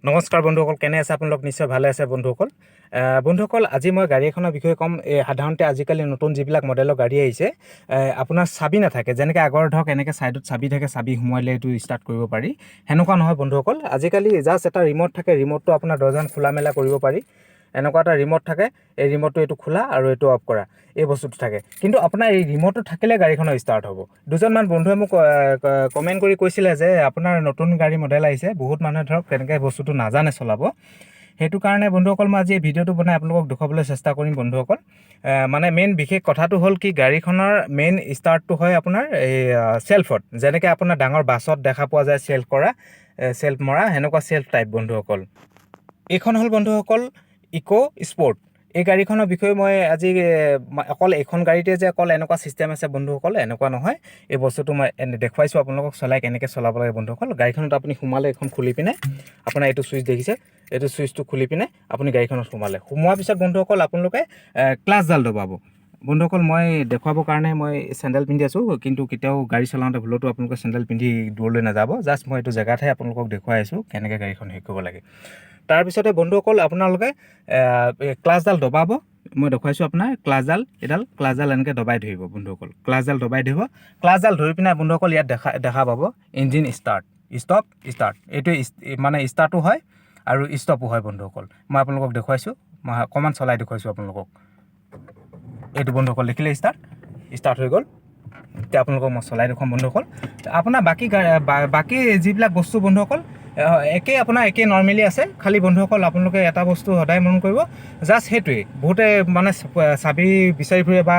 নমস্কাৰ বন্ধুসকল, কেনে আছে আপোনালোক? নিশ্চয় ভালে আছে বন্ধুসকল। বন্ধুসকল, আজি মই গাড়ী এখনৰ বিষয়ে ক'ম। এই সাধাৰণতে আজিকালি নতুন যিবিলাক মডেলৰ গাড়ী আহিছে, আপোনাৰ চাবি নাথাকে। যেনেকৈ আগৰ ধৰক এনেকৈ ছাইডত চাবি থাকে, চাবি সোমোৱালে এইটো ষ্টাৰ্ট কৰিব পাৰি, সেনেকুৱা নহয় বন্ধুসকল। আজিকালি জাষ্ট এটা ৰিম'ট থাকে। ৰিম'টটো আপোনাৰ দৰ্জাখন খোলা মেলা কৰিব পাৰি। এনেকুৱা এটা ৰিম'ট থাকে। এই ৰিম'টটো এইটো খোলা আৰু এইটো অফ কৰা, এই বস্তুটো থাকে। কিন্তু আপোনাৰ এই ৰিম'টটো থাকিলে গাড়ীখনৰ ষ্টাৰ্ট হ'ব। দুজনমান বন্ধুৱে মোক কমেণ্ট কৰি কৈছিলে যে আপোনাৰ নতুন গাড়ী মডেল আহিছে, বহুত মানুহে ধৰক তেনেকৈ বস্তুটো নাজানে চলাব। সেইটো কাৰণে বন্ধুসকল, মই আজি এই ভিডিঅ'টো বনাই আপোনালোকক দেখুৱাবলৈ চেষ্টা কৰিম। বন্ধুসকল, মানে মেইন বিশেষ কথাটো হ'ল কি, গাড়ীখনৰ মেইন ষ্টাৰ্টটো হয় আপোনাৰ এই চেল্ফত। যেনেকৈ আপোনাৰ ডাঙৰ বাছত দেখা পোৱা যায় চেল্ফ কৰা, চেল্ফ মৰা, সেনেকুৱা চেল্ফ টাইপ। বন্ধুসকল, এইখন হ'ল বন্ধুসকল ইক' স্পৰ্ট। এই গাড়ীখনৰ বিষয়ে মই আজি অকল এইখন গাড়ীতে যে অকল এনেকুৱা ছিষ্টেম আছে বন্ধুসকল, এনেকুৱা নহয়। এই বস্তুটো মই এনে দেখুৱাইছোঁ আপোনালোকক চলাই কেনেকৈ চলাব লাগে। বন্ধুসকল, গাড়ীখনত আপুনি সোমালে এইখন খুলি পিনে আপোনাৰ এইটো ছুইচ দেখিছে, এইটো ছুইচটো খুলি পিনে আপুনি গাড়ীখনত সোমালে। সোমোৱাৰ পিছত বন্ধুসকল, আপোনালোকে ক্লাছডাল দবাব। বন্ধুসকল, মই দেখুৱাবৰ কাৰণে মই চেণ্ডেল পিন্ধি আছোঁ, কিন্তু কেতিয়াও গাড়ী চলাওঁতে ভুলতো আপোনালোকে চেণ্ডেল পিন্ধি দূৰলৈ নাযাব। জাষ্ট মই এইটো জেগাতহে আপোনালোকক দেখুৱাই আছোঁ কেনেকৈ গাড়ীখন হেৰি কৰিব লাগে। তাৰপিছতে বন্ধুসকল, আপোনালোকে এই ক্লাছডাল দবাব। মই দেখুৱাইছোঁ আপোনাৰ ক্লাছডাল, এডাল ক্লাছডাল এনেকৈ দবাই ধৰিব। বন্ধুসকল, ক্লাছডাল দবাই ধৰিব। ক্লাছডাল ধৰি পিনে বন্ধুসকল, ইয়াত দেখা দেখা পাব ইঞ্জিন ষ্টাৰ্ট, ষ্টপ, ষ্টাৰ্ট। এইটোৱে মানে ষ্টাৰ্টো হয় আৰু ষ্টপো হয়। বন্ধুসকল, মই আপোনালোকক দেখুৱাইছোঁ, মই অকণমান চলাই দেখুৱাইছোঁ আপোনালোকক। এইটো বন্ধুসকল দেখিলে, ষ্টাৰ্ট ষ্টাৰ্ট হৈ গ'ল। এতিয়া আপোনালোকক মই চলাই দেখুৱাম। বন্ধুসকল, আপোনাৰ বাকী বাকী যিবিলাক বস্তু বন্ধুসকল, একেই, আপোনাৰ একেই নৰ্মেলি আছে। খালি বন্ধুসকল, আপোনালোকে এটা বস্তু সদায় মন কৰিব, জাষ্ট সেইটোৱেই, বহুতে মানে চাবি বিচাৰি ফুৰে বা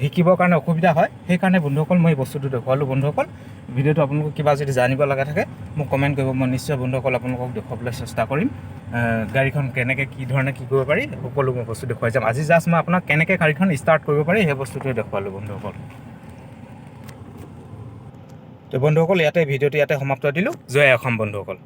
শিকিবৰ কাৰণে অসুবিধা হয়। সেইকাৰণে বন্ধুসকল, মই এই বস্তুটো দেখুৱালোঁ। বন্ধুসকল, ভিডিঅ'টো আপোনালোকক কিবা যদি জানিব লগা থাকে, মোক কমেণ্ট কৰিব। মই নিশ্চয় বন্ধুসকল আপোনালোকক দেখুৱাবলৈ চেষ্টা কৰিম। গাড়ীখন কেনেকৈ কি ধৰণে কি কৰিব পাৰি, সকলো মই বস্তু দেখুৱাই যাম। আজি জাষ্ট মই আপোনাক কেনেকৈ গাড়ীখন ষ্টাৰ্ট কৰিব পাৰি, সেই বস্তুটোৱে দেখুৱালোঁ বন্ধুসকল। তো বন্ধুসকল, ইয়াতে ভিডিঅ'টো ইয়াতে সমাপ্ত দিলোঁ। জয় অসম বন্ধুসকল।